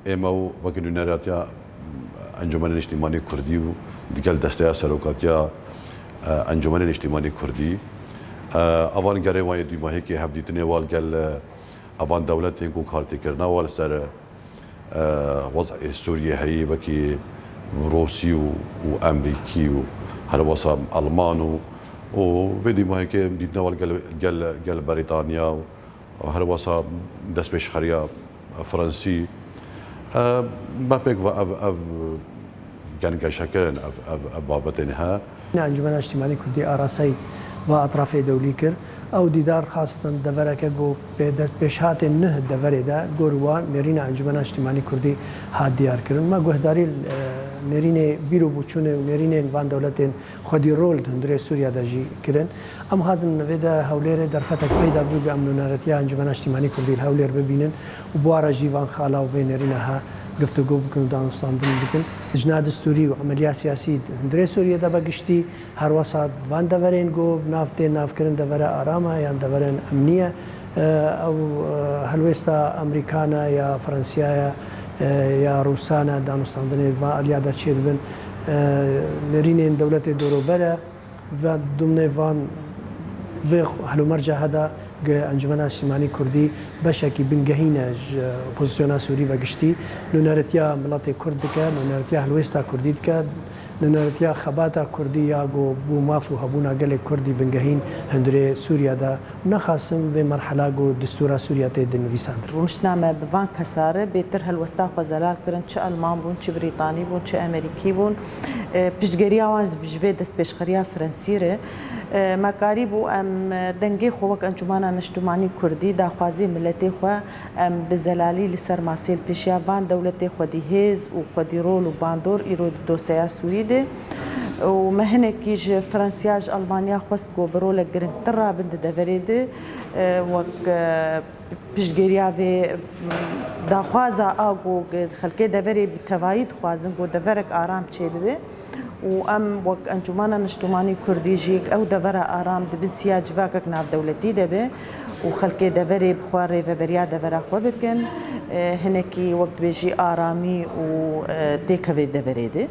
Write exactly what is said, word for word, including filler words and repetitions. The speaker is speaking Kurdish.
Ême û wekî nûneratiya Encûmena Niştîmanî Kurdî û digel desteya serokatiya, e, Encûmena Niştîmanî Kurdî, e, evan gerê wan yê dûmahîkê hevdîtinê wal gel, e, evan dewletên ku kartêkirina wal ser, e, wez'ê Sûriyê heyî wekî Rûsî û, û Emerîkî û herwesa Elman û, û vê dîmahekê dîtina wal gel, gel, gel Brîtanya û herwesa destpêşxeriya Fransî. E, me pêk ve ev, ev gengeşekirin, ev, ev, ev babetên he. Encûmena Niştîmanî Kurdî arasayî va etrafê dewlî kir. Ew dîdar xaseten devereke ku pê-, de-, pêşhatên nuh deverê de gor wan nêrîna Encûmena Niştîmanî Kurdî hat diyar kirin. Me guhdarî, e, nêrînê bîr û boçûnê û nêrînên van dewletên xwedî rol di hundirê Sûriya de jî kirin. Em hatin vê de Hewlêrê derfetek peyda bû ku em nûneretiya Encûmena Niştîmanî Kurdî li Hewlêr bibînin û bi wan re jî van xala û vê nêrîna he guftûgo bikin û danûstandin bikin. Lijna distûrî û emeliya siyasî di hundirê Sûriyê de be giştî, herwesa di van deverên ku bi nav tên navkirin devera aram e yan deverên emnî ye, e, ew, e, helwêsta Amerîkan e ya Fransiya ye, e, ya Rûsan e, danûstandinê di van aliya de çêdibin. E, nêrînên dewletê dorûber e. Ve dimnê van vê helûmerca heda ge Encûmena Niştîmanî Kurdî beşekî bingehîn e ji opozisyona Sûrî ve giştî. Nûneretiya miletê Kurd dike, nûneretiya helwêsta Kurdî dike, nûneretiya xebata Kurdî ya ku bo maf û hebûna gelê Kurdî bingehîn hundirê Sûriya de. Nexasim vê merhela ku distûra Sûriya tê dinivîsandin. Rûniştna me bi van kesa re bêtir helwesta xwe zelal kirin, çi Elman bûn, çi Brîtanî bûn, çi Emerîkî bûn. E, piştgiriya wan ji vê destpêşxeriya Fransî re, e, me karîbû em, e, dengê xwe wek Encûmana Niştimanî Kurdî, daxwazê miletê xwe em bi zelalî li ser masê li pêşiya van dewletê xwedî hêz û xwedî rol û bandor îro di dosyeya Sûrî de û me hinekî ji Fransiya, ji Elmaniya xwest ku bi rolek girîngtir rabin di deverê de, e, wek, e, piştgiriya vê, m, daxwaza a ku xelkê deverê bi tevayî dixwazin ku deverek aram çêbibe û em wek Encûmana Niştimanî Kurdî jî ew devera aram di bin siya civakek navdewletî de be û xelkê deverê bi xwe rêveberiya devera xwe bikin, e, hinekî wek dibêjî aramî û, e, têkevê deverê de.